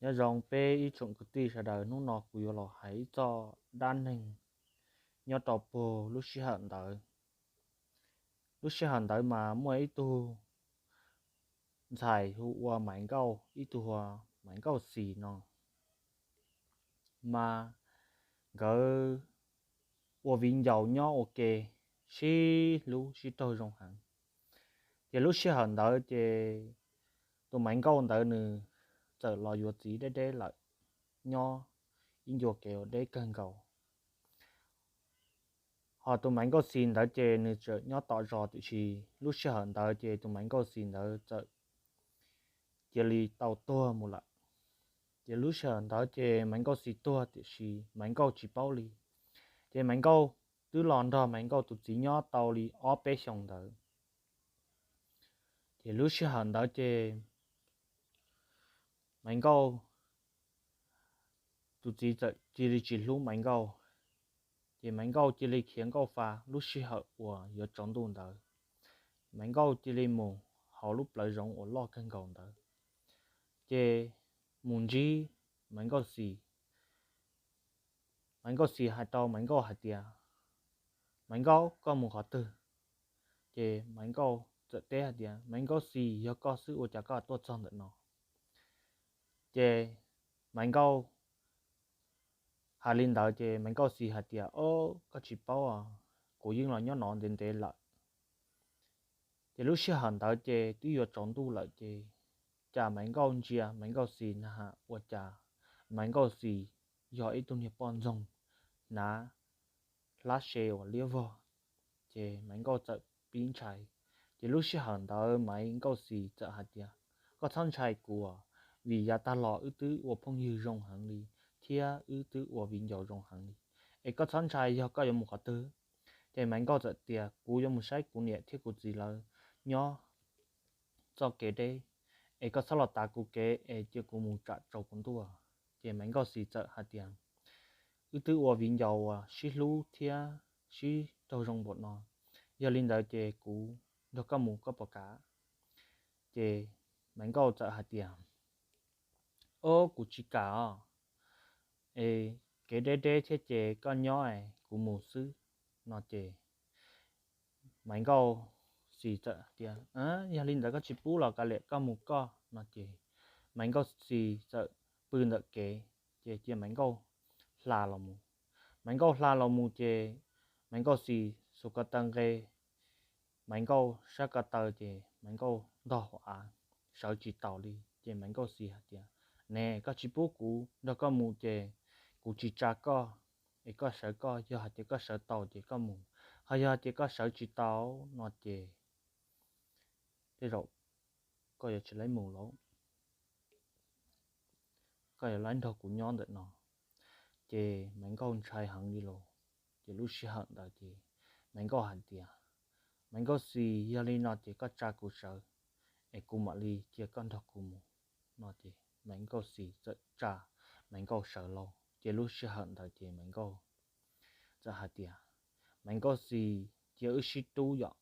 Nyob zoo peb ib tsoom kwv tij sawv daws, hnub no kuv yuav los hais ib txoj dab neeg nyob rau puag lub sij hawm ntawd. Lub sij hawm ntawd mas muaj ib tug ntxhais hu ua Maiv Nkauj, ib tug hu ua Maiv Nkauj Xis no, mas nkawd ua viv ncaus nyob ua ke, sib hlub sib raug zoo heev. Ces lub sij hawm ntawd ces tus Maiv Nkauj ntawd nws txawm los yuav txiv deb deb lawm, nyob ib ncua kev ua deb kawg nkaus. Ho tus Maiv Nkauj Xis ntawd ces nws tseem nyob tom zos, tiam sis lub sij hawm ntawd ces tus Maiv Nkauj Xis ntawd txawm cia li tau tuag mus lawm. Ces lub sij hawm ntawd ces Maiv Nkauj Xis tuag, tiam sis Maiv Nkauj tsis paub li. Ces Maiv Nkauj twb los nrog Maiv Nkauj tus txiv nyob tau li ob peb xyoos ntawd. Ces lub sij hawm ntawd ces Maiv Nkauj tus txiv txawm cia li tsis hlub Maiv Nkauj. Ces Maiv Nkauj cia li khiav nkauj fa. Lub sij hawm uas yuav tsaus ntuj ntawd, Maiv Nkauj cia li mus hauv lub plawv zoov uas loj kawg nkaus ntawd, ces mus ntsib Maiv Nkauj Xis. Maiv Nkauj Xis hais rau Maiv Nkauj hais tias, Maiv Nkauj, koj mus qhov twg? Ces Maiv Nkauj txawm teb hais tias, Maiv Nkauj Xis, yog koj xwb, ua cas koj tuaj txog ntawm no? Ces Maiv Nkauj hais li ntawd ces Maiv Nkauj Xis hais tias, Ob, koj tsis paub os, kuv yeej los nyob no ntev ntev lawm. Ces lub sij hawm ntawd ces twb yuav tsaus ntuj lawm, ces cas Maiv Nkauj ntsia Maiv Nkauj Xis na has ua cas Maiv Nkauj Xis yog ib tug niag poj ntxoog hnav hlab se uas liab vog. Ces Maiv Nkauj txawm pib ntshai. Ces lub sij hawm ntawd Maiv Nkauj Xis txawm hais tias, Koj txhob ntshai kuv, vim yav tag los wb twb ua phooj ywg zoo heev li, thiab wb twb ua viv ncaus zoo heev li. Es koj txhob ntshai, yog koj yuav mus qhov twg? Ces Maiv Nkauj txawm tias, Kuv yuav mus saib kuv niam thiab kuv txiv lawv nyob txoj kev deb, es koj txhob los tav kuv kev es cia kuv mus tsam tsaus kuv ntuj. Ces Maiv Nkauj Xis txawm hais tias, Wb twb ua viv ncaus uas sib hlub thiab sib raug zoo npaum no, yog li ntawd ces kuv nrog koj mus, koj puas kam? Ces Maiv Nkauj txawm hais tias, Ob, kuv tsis kam os, es kev deb deb thiab ces koj nyob es kuv mus xwb, no ces Maiv Nkauj Xis txawm tias, Yog li ntawd koj tsis pub los kav liam, koj mus koj, no ces Maiv Nkauj Xis txawm pw ntawm kev, ces cia Maiv Nkauj hla los mus. Maiv Nkauj hla los mus ces Maiv Nkauj Xis xuas ko taw nqe Maiv Nkauj sab ko taw, ces Maiv Nkauj ntog hauv av, sawv tsis taus li. Ces Maiv Nkauj Xis hais tias, Ne, koj tsis pub kuv nrog koj mus ces kuv tsis tsa koj, es koj sawv koj, yog hais tias koj sawv tau ces koj mus, ho yog hais tias koj sawv tsis tau, no ces tej zaum koj yuav tsis laib mus lauj, koj yuav laib nrog kuv nyob ntawm no. Ces Maiv Nkauj ntshai heev li los, ces lub sij hawm ntawd ces Maiv Nkauj hais tias, Maiv Nkauj Xis, yog li no ces koj tsa kuv sawv, es kuv mam li cia koj nrog kuv mus, no ces Maiv Nkauj Xis txawm tsa Maiv Nkauj sawv lauj. Ces lub sij hawm ntawd ces Maiv Nkauj txawm hais tias, Maiv Nkauj Xis, cia wb sib rub yom,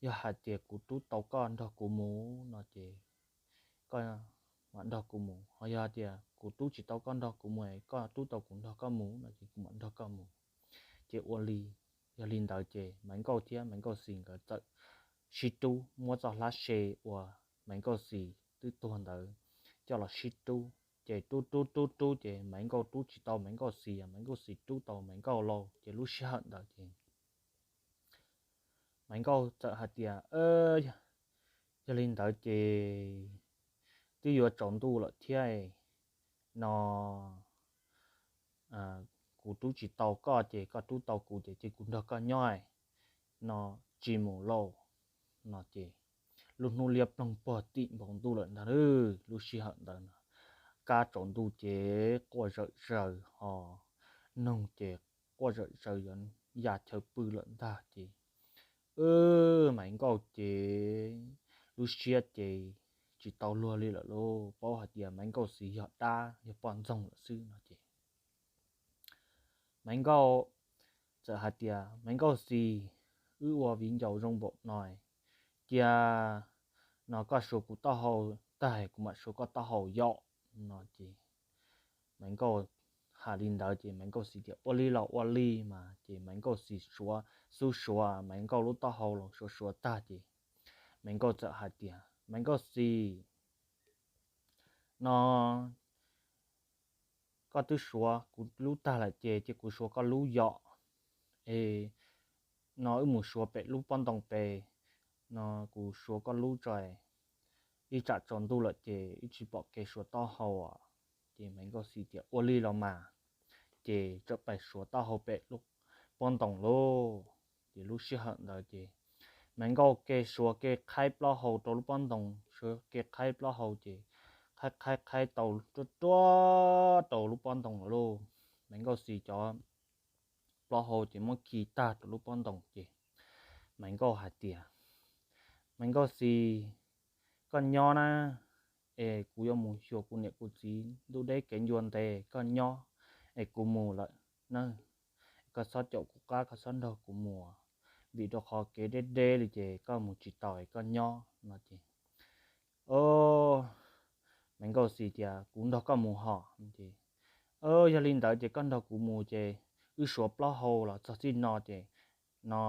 yog hais tias kuv rub tau koj nrog kuv mus no ces koj mam nrog kuv mus, ho yog hais tias kuv rub tsis tau koj nrog kuv mus, koj rub tau kuv nrog koj mus no ces kuv mam nrog koj mus. Ces ua li, yog li ntawd ces Maiv Nkauj thiab Maiv Nkauj Xis nkawd txawm sib rub, muab txoj hlab se uas Maiv Nkauj Xis twb tuag ntawd coj los sib rub. Ces rub rub rub rub ces Maiv Nkauj rub tsis tau Maiv Nkauj Xis, Maiv Nkauj Xis rub tau Maiv Nkauj lauj. Ces lub sij hawm ntawd ces Maiv Nkauj txawm hais tias, Yog li ntawd ces twb yuav tsaus ntuj lawm thiab no, kuv rub tsis tau koj ces koj rub tau kuv ces cia kuv nrog koj nyob no, tsis mus lauj, no ces lub hnub liab ploog puag tim npaum ntuj lawm ntag. Lub sij hawm ntawd no kab tsaus ntuj ces quaj zawm zaws ho noog ces quaj zawm zaws yuav ya chaw pw lawm ntag. Ces Maiv Nkauj ces lub siab ces tsis tau luag li lawm lauj, paub hais tias Maiv Nkauj Xis yog dab yog poj ntxoog lawm xwb no ces Maiv Nkauj txawm hais tias, Maiv Nkauj Xis, wb ua viv ncaus zoo npaum no, cia no koj suav kuv taub hau tag kuv mam suav koj taub hau yom, no ces Maiv Nkauj hais li ntawd ces Maiv Nkauj Xis tias ua li los ua li mas. Ces Maiv Nkauj Xis suav, xub suav Maiv Nkauj lub taub hau los suav suav tag ces Maiv Nkauj txawm hais tias, Maiv Nkauj Xis, no koj twb suav kuv lub tag lawm ces cia kuv suav koj lub yom. Es no wb mus suav pem lub pob ntoo pem, no kuv suav koj lub tso, ib tsam tsaus ntuj lawm ces wb tsis pom kev suav taub hau. Ces Maiv Nkauj Xis tias ua li los mas. Ces txawm pais suav taub hau pem lub pob ntoo lauj. Ces lub sij hawm ntawd ces Maiv Nkauj ke suav ke qhaib plaub hau rau lub pob ntoo, suav ke qhaib plaub hau ces qhaib qhaib qhaib tau ruaj ruaj rau lub pob ntoo lawm lauj. Maiv Nkauj Xis cov plaub hau ces muab khi tag rau lub pob ntoo ces Maiv Nkauj hais tias, Maiv Nkauj Xis, koj nyob na, es kuv yuav mus xyuas kuv niam kuv txiv ntuj deb kev ncua ntev, koj nyob es kuv mus lawm na. Koj txhob caum kuv qab, koj txhob nrog kuv mus, vim rau qhov kev deb deb li ces koj mus tsis tau es koj nyob no ces, o, Maiv Nkauj Xis tias kuv nrog koj mus hos. Yog li ntawd ces koj nrog kuv mus ces wb suav plaub hau los txog txij no ces no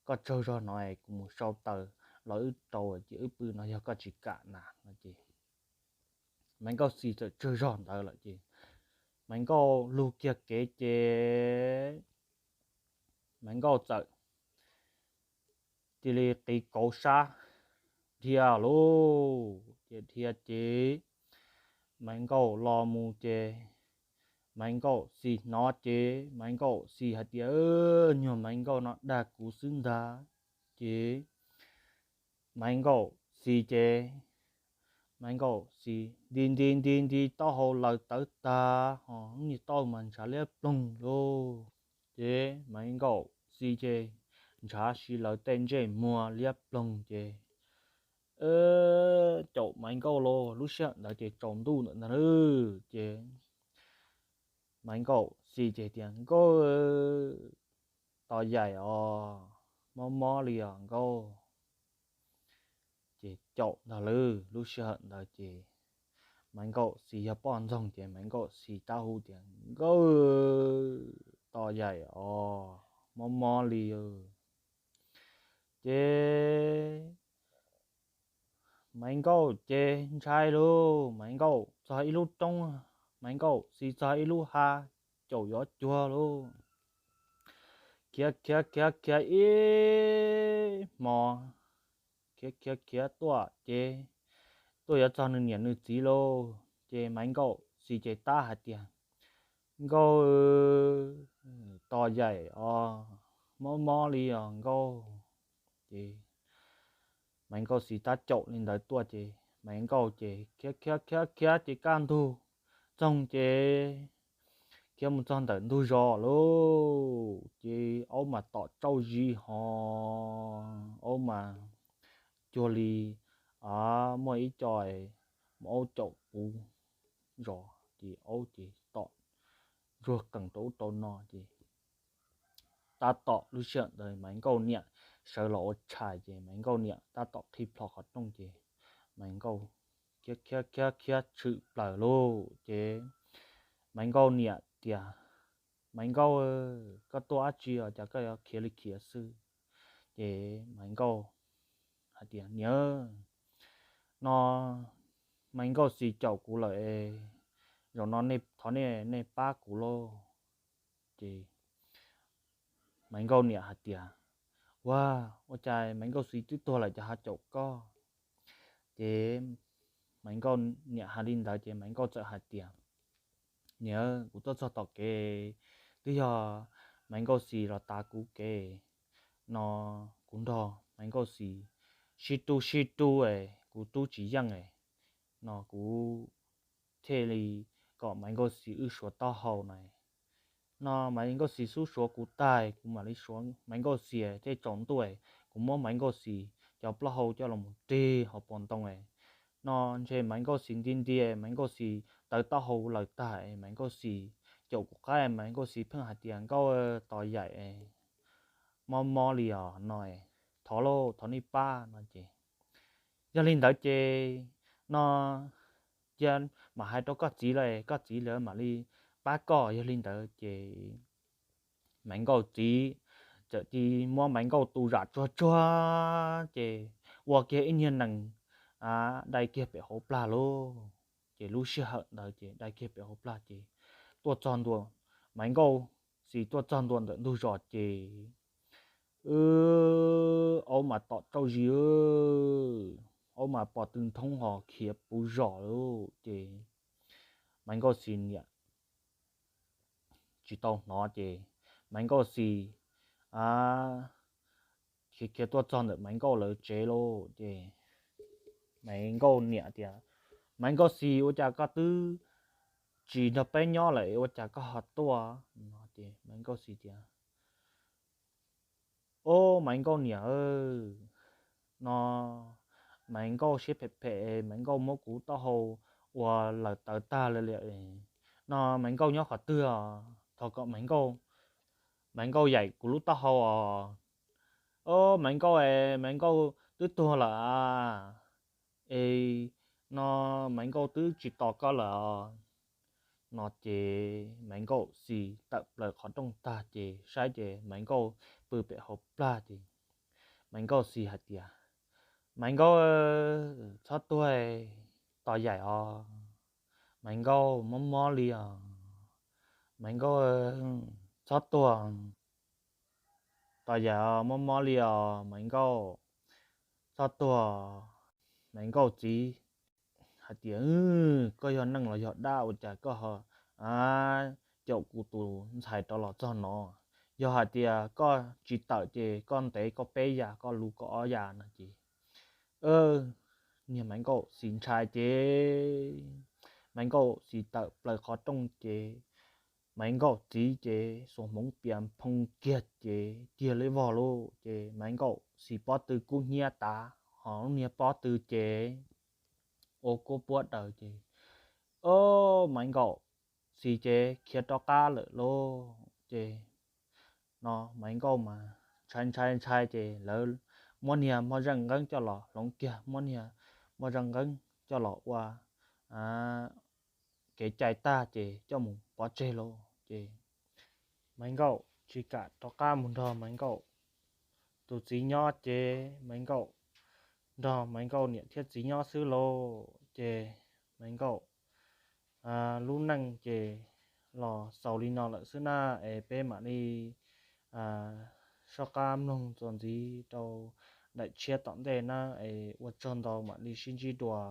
koj tsaug zog no es kuv mus sau taws los wb rau ces wb pw no yog koj tsis kam na no ces Maiv Nkauj Xis txawm tsaug zog ntawd lawm ces Maiv Nkauj lug kiag kev ces Maiv Nkauj txawm cia li qiv kauv sab dhia lauj. Ces dhia ces Maiv Nkauj los mus ces Maiv Nkauj Xis hnov ces Maiv Nkauj Xis hais tias, nyuag Maiv Nkauj no dag kuv xwb ntag. Ces Maiv Nkauj Xis ces Maiv Nkauj Xis nti nti nti nti taub hau laws tawv tag ho niag taub mas ntshav liab ploog lauj. Ces Maiv Nkauj Xis ces ntshav si lawv tej ntsej muag liab ploog ces caum Maiv Nkauj lauj. Lub sij hawm ntawd ces tsaus ntuj ntawm ntag lauj. Ces Maiv Nkauj Xis ces tias, Nkauj, tos yaim os, mob mob li os Nkauj. Ces caum ntag lauj. Lub sij hawm ntawd ces Maiv Nkauj Xis yog poj ntxoog ces Maiv Nkauj Xis tab hu tias, Nkauj, tos yaim os, mob mob li. Ces Maiv Nkauj ces ntshai lauj. Maiv Nkauj txog ib lub roob, Maiv Nkauj Xis txog ib lub hav, caum yuav cuag lauj. Khiav khiav khiav khiav ib hmos, khiav khiav khiav tuaj ces tuaj yuav txog nws niam nws txiv lauj. Ces Maiv Nkauj Xis ces tab hais tias, Nkauj, tos yaim os, mob mob li os Nkauj. Ces Maiv Nkauj Xis tab caum li ntawd tuaj ces Maiv Nkauj ces khiav khiav khiav khiav ces kaj ntug txoog ces khiav mus txog ntawm ntug zos lauj. Ces aub mas tom tsauj zis ho, aub mas cuag li muaj ib co aub caum puv zos ces aub ces tom ntsuag qees rau ub rau no ces tab tom lub sij hawm ntawd Maiv Nkauj niam sawv los ua tshais ces Maiv Nkauj niam tab tom qhib plho qhov rooj ces Maiv Nkauj khiav khiav khiav khiav tshwm plaws lauj. Ces Maiv Nkauj niam tias, Maiv Nkauj, koj tuaj dab tsi os, cas koj yuav khiav li khiav xwb? Ces Maiv Nkauj hais tias, Niam, no Maiv Nkauj Xis caum kuv lawm, zaum no thov nej pab kuv lauj. Ces Maiv Nkauj niam hais tias, Ua, ua cas Maiv Nkauj Xis twb tuag lawm cas ho caum koj? Ces Maiv Nkauj niam hais li ntawd ces Maiv Nkauj txawm hais tias, Niam, kuv tuaj txog tom kev twb yog Maiv Nkauj Xis los tav kuv kev no, kuv nrog Maiv Nkauj Xis sib rub sib rub es kuv rub tsis yeej no kuv thiaj li kom Maiv Nkauj Xis wb suav taub hau na. No Maiv Nkauj Xis xub suav kuv tag kuv mam li suav Maiv Nkauj Xis, tej tsaus ntuj kuv muab Maiv Nkauj Xis cov plaub hau coj los mus rig hauv paus ntoo no ntshe Maiv Nkauj Xis nti nti, Maiv Nkauj Xis tawv taub hau lawm tag, Maiv Nkauj Xis caum kuv qab, Maiv Nkauj Xis pheej hais tias, Nkauj, tos yaim, mob mob li os no, thov lauj, thov nej pab no ces, yog li ntawd ces no cia mam hais rau koj txiv lawm, koj txiv lawv mam li pab koj. Yog li ntawd ces Maiv Nkauj txiv txawm cia muab Maiv Nkauj tu zam tsuag tsuag ces ua kiag ib niag nees dai kiag pem hauv plag lauj. Ces lub sij hawm ntawd ces dai kiag pem hauv plag ces tuaj txog ntua, Maiv Nkauj xis tuaj txog ntua ntawm ntug zos ces aub mas tom tsauj zis, aub mas pom tw nthoob ho khiav puv zos lawm ces Maiv Nkauj xis niam tsis tau hnov ces Maiv Nkauj xis khiav khiav tuaj txog ntawm Maiv Nkauj lawv tsev lauj ces Maiv Nkauj niam tias, Maiv Nkauj xis, ua cas koj twb tsis nrog peb nyob lawm ua cas koj ho tuaj no? Ces Maiv Nkauj xis tias, Ob, Maiv Nkauj niam, no Maiv Nkauj siab phem phem, Maiv Nkauj muab kuv taub hau ua lawm tawv tag li lawm. No Maiv Nkauj nyob qhov twg os? Thov kom Maiv Nkauj, Maiv Nkauj yaim kuv lub taub hau os. Ob, Maiv Nkauj es, Maiv Nkauj twb tuag lawm a, es no Maiv Nkauj twb tsis tos koj lawm os. No ces Maiv Nkauj xis tawm plaws qhov rooj tag ces saib ces Maiv Nkauj pw pem hauv plag ces Maiv Nkauj xis hais tias, Maiv Nkauj, txhob tuag, tos yaim os. Maiv Nkauj, mob mob li os. Maiv Nkauj, txhob tuag, tos yaim os, mob mob li os Maiv Nkauj, txhob tuag. Maiv Nkauj txiv hais tias, Koj yog neeg los yog dab ua cas koj ho caum kuv tus ntxhais rov los txog no? Yog hais tias koj tsis tawm ces koj ntev koj peb yas, koj luv koj ob yas no ces niag Maiv Nkauj xis ntshai ces Maiv Nkauj xis tawm plaws qhov rooj ces Maiv Nkauj txiv ces xuas hmoov pias phoo kiag ces tiag li vog lauj. Ces Maiv Nkauj xis pob tw kub hnyiab tas, ho lub niag pob tw ces ua kuab puab daws ces, o, Maiv Nkauj xis ces khiav rov qab lawm lauj. Ces no Maiv Nkauj mas ntshai ntshai ntshai ces lawv muab niag moj zeej nqeeb coj los hloov kiag, muab niag moj zeej nqeeb coj los ua kev cai tag ces coj mus pov tseg lauj. Ces Maiv Nkauj tsis kam rov qab mus nrog Maiv Nkauj tus txiv nyob ces Maiv Nkauj nrog Maiv Nkauj niam thiab txiv nyob xwb lauj. Ces Maiv Nkauj lub neej ces los xaus li no lawm xwb na, es peb mam li soj qab mloog txuas ntxiv rau daim tshiab tom ntej na, es ua tsaug ntau, mam li sib ntsib dua.